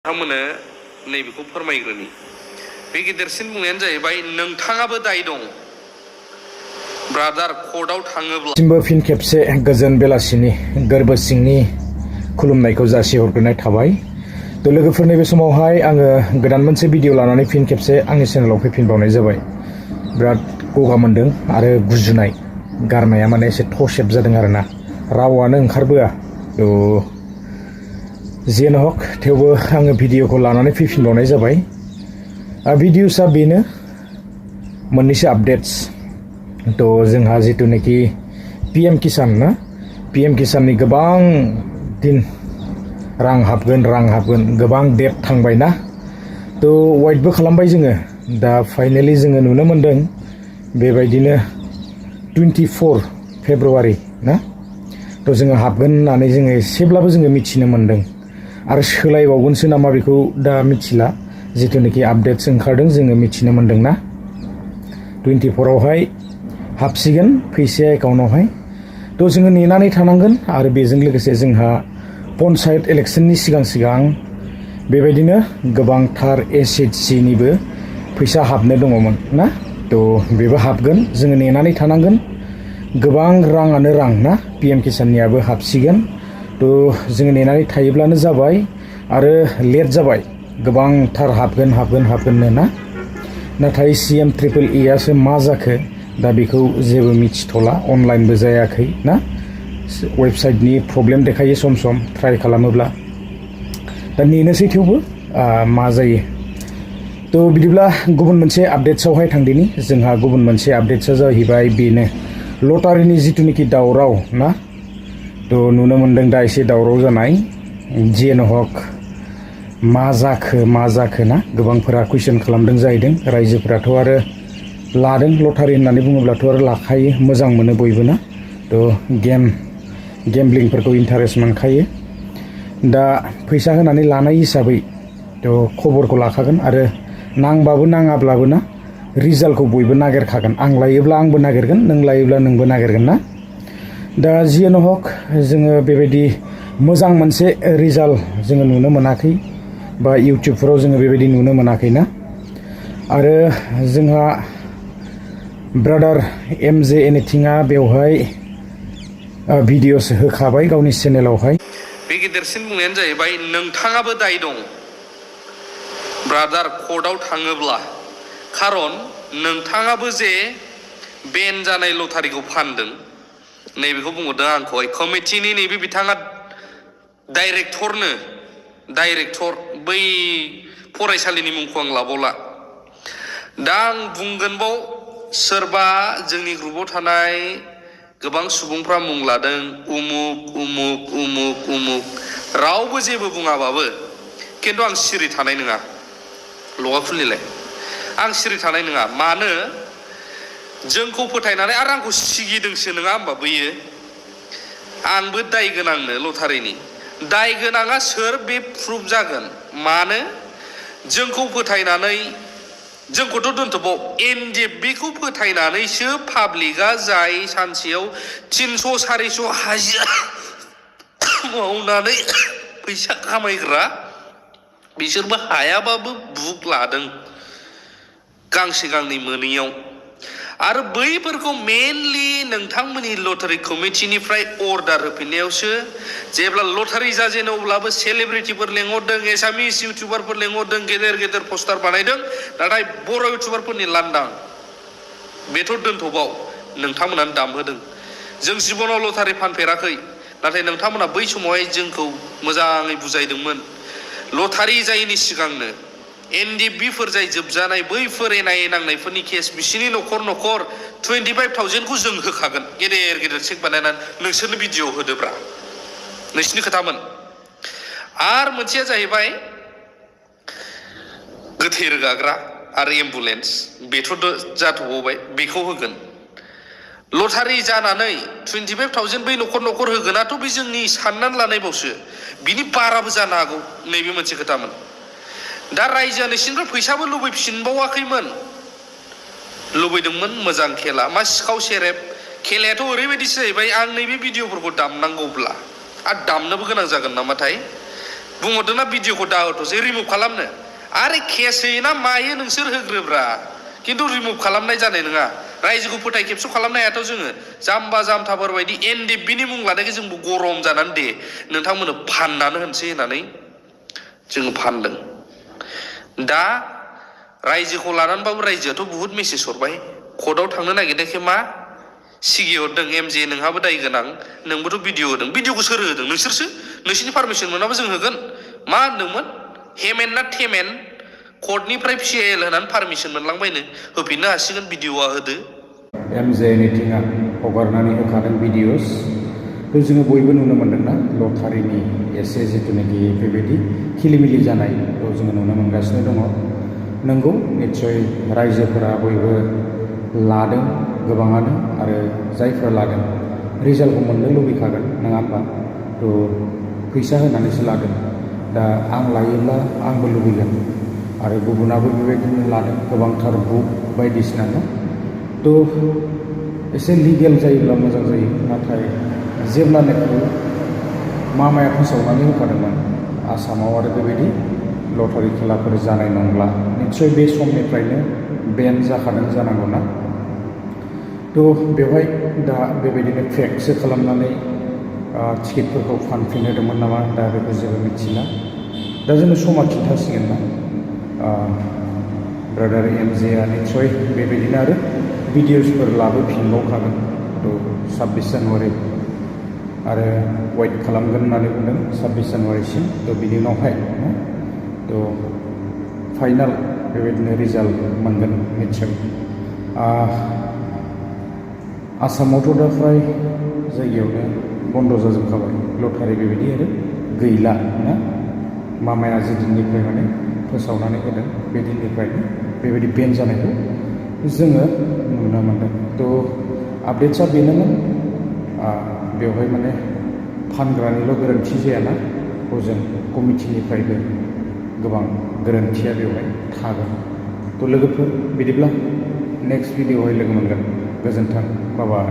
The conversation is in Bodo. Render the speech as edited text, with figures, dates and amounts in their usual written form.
नोंथांमोननो नैबेखौ फोरमायग्रोनि बे गिदिरसिन बुंनायानो जाहैबाय नोंथाङाबो दाय दं ब्रादार कर्टआव थाङोब्ला सिमबो फिन खेबसे गोजोन बेलासिनि गोरबो सिंनि खुलुमनायखौ जासिहरग्रोनाय थाबाय। थ' लोगोफोर नैबे समावहाय आङो गोदान मोनसे भिडिअ लानानै फिन खेबसे आंनि चेनेलाव फैफिनबावनाय जाबाय। बिराद गगा मोनदों आरो गुजुनाय गारमाया माने एसे थसेब जादों आरोना रावानो ओंखारबोआ। जियानो हक थेवबो आङो भिडिअखौ लानानै फैफिनबावनाय जाबाय। भिडिअसआ बेनो मोननैसो आपडेट्स। थ' जोंहा जिथुनाखि PM किसान ना PM किसाननि गोबां दिन रां हाबगोन गोबां डेट थांबाय ना। थ' वाइटबो खालामबाय जोङो दा फाइनेलि जोङो नुनो मोनदों बेबायदिनो 24 फेब्रुवारि ना। थ' जोङो हाबगोन होननानै जोङो एसेब्लाबो जोङो मिथिनो मोनदों आरो सोलायबावगोनसो नामा बेखौ दा मिथिला। जिथुनाखि आपडेट्स ओंखारदों जोङो मिथिनो मोनदों ना 24आवहाय हाबसिगोन फैसाया एकाउन्टावहाय। थ' जोङो नेनानै थानांगोन आरो बेजों लोगोसे जोंहा पन्सायत इलेक्सननि सिगां बेबायदिनो गोबांथार SHGनिबो फैसा हाबनो दङमोन ना। थ' बेबो हाबगोन जोङो नेनानै थानांगोन। गोबां राङानो रां ना PM किसाननियाबो हाबसिगोन। थ' जोङो नेनानै थायोब्लानो जाबाय आरो लेट जाबाय गोबांथार हाबगोननो ना। नाथाय CM-EEआसो मा जाखो दा बेखौ जेबो मिथिथ'ला। अनलाइनबो जायाखै ना वेबसाइटनि प्रब्लेम देखायो सम ट्राइ खालामोब्ला। दा नेनोसै थेवबो मा जायो। थ' बिदिब्ला गुबुन मोनसे आपडेट्सआवहाय थांदिनि। जोंहा गुबुन मोनसे आपडेट्सआ जाहैबाय बेनो लटारिनि जिथुनाखि दावराव ना। थ' नुनो मोनदों दा एसे दावराव जानाय। जियानो हक मा जाखो ना गोबांफोरा कुइसन खालामदों जाहैदों। रायजोफोराथ' आरो लादों लटारि होननानै बुङोब्लाथ' आरो लाखायो मोजां मोनो बयबो ना। थ' गेमब्लिंफोरखौ इन्टारेस्ट मोनखायो। दा फैसा होनानै लानाय हिसाबै थ' खबरखौ लाखागोन आरो नांबाबो नाङाब्लाबो ना रिजाल्टखौ बयबो नागिरखागोन। आं लायोब्ला आंबो नागिरगोन, नों लायोब्ला नोंबो नागिरगोन ना। दा जियानो हक जोङो बेबायदि मोजां मोनसे रिजाल्ट जोङो नुनो मोनाखै बा इउटुबफोराव जोङो बेबायदि नुनो मोनाखै ना। आरो जोंहा ब्रादार MJ एनिथिंआ बेवहाय भिडिअस होखाबाय गावनि चेनेलावहाय। बे गिदिरसिन बुंनायानो जाहैबाय नोंथाङाबो दाय दं ब्रादार कर्टआव थाङोब्ला। खारन नोंथाङाबो जे बेन जानाय लटारिखौ फानदों नैबेखौ बुंहरदों आंखौहाय कमिटिनि नैबे बिथाङा डाइरेक्टर बै फरायसालिनि मुंखौ आं लाबावला। दा आं बुंगोन बाव सोरबा जोंनि ग्रुपाव थानाय गोबां सुबुंफ्रा मुं लादों उमुक रावबो जेबो बुङाबाबो खिन्थु आं सिरि थानाय नङा। लगा खुलिलाय आं सिरि थानाय नङा। मानो जोंखौ फोथायनानै आरो आंखौ सिगिदोंसो नङा होमबा बैयो। आंबो दाय गोनांनो लटारिनि दाय गोनाङा सोर बे प्रुफ जागोन। मानो जोंखौ फोथायनानै जोंखौथ' दोनथ'बाव NDFBखौ फोथायनानैसो पाब्लिकआ जाय सानसेयाव 300-400 हाजिरा मावनानै फैसा खामायग्रा बिसोरबो हायाबाबो बुक लादों गांसे गांनै मोनैयाव। आरो बैफोरखौ मेनलि नोंथांमोननि लटारि कमिटिनिफ्राय अर्डार होफिननायावसो जेब्ला लटारि जाजेनो अब्लाबो सेलिब्रिटिफोर लेंहरदों, एसामिस इउटुबारफोर लेंहरदों, गेदेर पस्टार बानायदों। नाथाय बर' इउटुबारफोरनि लांदां बेथ' दोनथ'बाव नोंथांमोनानो दामहोदों। जों जिबनाव लटारि फानफेराखै नाथाय नोंथांमोना बै समावहाय जोंखौ मोजाङै बुजायदोंमोन। लटारि जायैनि सिगांनो NDFBफोर जाय जोबजानाय बैफोर एनाय नांनायफोरनि केस बिसिनि न'खर 25,000खौ जों होखागोन गेदेर चेक बानायनानै नोंसोरनो भिडिअ होदोब्रा नोंसिनि खोथामोन। आरो मोनसेया जाहैबाय गोथै रोगाग्रा आरो एम्बुलेन्स बेथ' जाथ'बावबाय बेखौ होगोन। लटारि जानानै 25,000 बै न'खर होगोनाथ' बे जोंनि साननानै लानायबावसो बिनि बाराबो जानो हागौ नैबे मोनसे खोथामोन। दा रायजोआ नोंसिनिफ्राय फैसाबो लुबैफिनबावाखैमोन। लुबैदोंमोन मोजां खेला मा सिखाव सेरेब खेलायाथ' ओरैबायदिसो जाहैबाय। आं नैबे भिडिअफोरखौ दामनांगौब्ला आरो दामनोबो गोनां जागोन नामाथाय बुंहरदोंना भिडिअखौ दा हरथ'सै रिमुभ खालामनो आरे केस होयोना मायो नोंसोर होग्रोब्रा खिन्थु रिमुभ खालामनाय जानाय नङा रायजोखौ फोथाय खेबस' खालामनो हायाथ' जोङो जाम्बा जाम्थाफोर बायदि एनडिएफबिनि मुं लानायखौ जोंबो गरम जानानै दे नोंथांमोननो फाननानै होनसै होननानै जोङो फानदों दा रायजोखौ लानानैबाबो रायजोआथ' बुहुत मेसेज हरबाय कर्टआव थांनो नागिरनायखाय मा सिगि हरदों एमजे नोंहाबो दाय गोनां नोंबोथ' भिडिअ होदों भिडिअखौ सोर होदों नोंसोरसो नोंसोरनि पारमिसन मोनाबा जों होगोन मा होनदोंमोन हेमेन ना थेमेन कर्टनिफ्राय PIL होनानै पारमिसन मोनलांबायनो होफिननो हासिगोन भिडिअआ होदो एमजे निथिंआ हगारनानै होखादों भिडिअस थ' जोङो बयबो नुनो मोन्दोंना लटारिनि एसे जिथुनाखि बेबायदि खिलिमिलि जानाय थ' जोङो नुनो मोनगासिनो दङ नंगौ निस्सय रायजोफोरा बयबो लादों गोबाङानो आरो जायफ्रा लादों रिजाल्टखौ मोननो लुबैखागोन नङा होमबा थ' फैसा होनानैसो लादों दा आं लायोब्ला आंबो लुबैगोन आरो गुबुनाबो बेबायदिनो लादों गोबांथार बुक बायदिसिना न थ' एसे लिगेल जायोब्ला मोजां जायो नाथाय जेब्लानाखि मामाया फोसावनानै होखादोंमोन आसामाव आरो बेबायदि लटारि खेलाफोर जानाय नंला निस्सय बे समनिफ्रायनो बेन जाखादों जानांगौना थ' बेवहाय दा बेबायदिनो फेकसो खालामनानै टिकेटफोरखौ फानफिनहोदोंमोन नामा दा बेखौ जेबो मिथिला दा जोङो समा खिन्थासिगोन ना ब्रादार एमजेआ निस्सय बेबायदिनो आरो भिडिअसफोर लाबोफिनबावखागोन थ' 26 जानुवारि आरो वेट खालामगोन होननानै बुंदों 26 जानुवारिसिम थ' बिनि उनावहाय थ' फाइनाल बेबायदिनो रिजाल्ट मोनगोन निस्सय आसामावथ' दा फ्राय जायगायावनो बन्द' जाजोबखाबाय लटारि बेबायदि आरो गैला ना मामाया जे दिननिफ्राय माने फोसावनानै होदों बे दिननिफ्रायनो बेबायदि बेन जानायखौ जोङो नुनो मोनदों थ' आपडेट्सआ बेनोमोन बेवहाय माने फानग्रानिल' गोरोन्थि जायाना हजों कमिटिनिफ्रायबो गोबां गोरोन्थिया बेवहाय थागोन थ' लोगोफोर बिदिब्ला नेक्स्ट भिडिअआवहाय लोगो मोनगोन गोजोन्थों बाय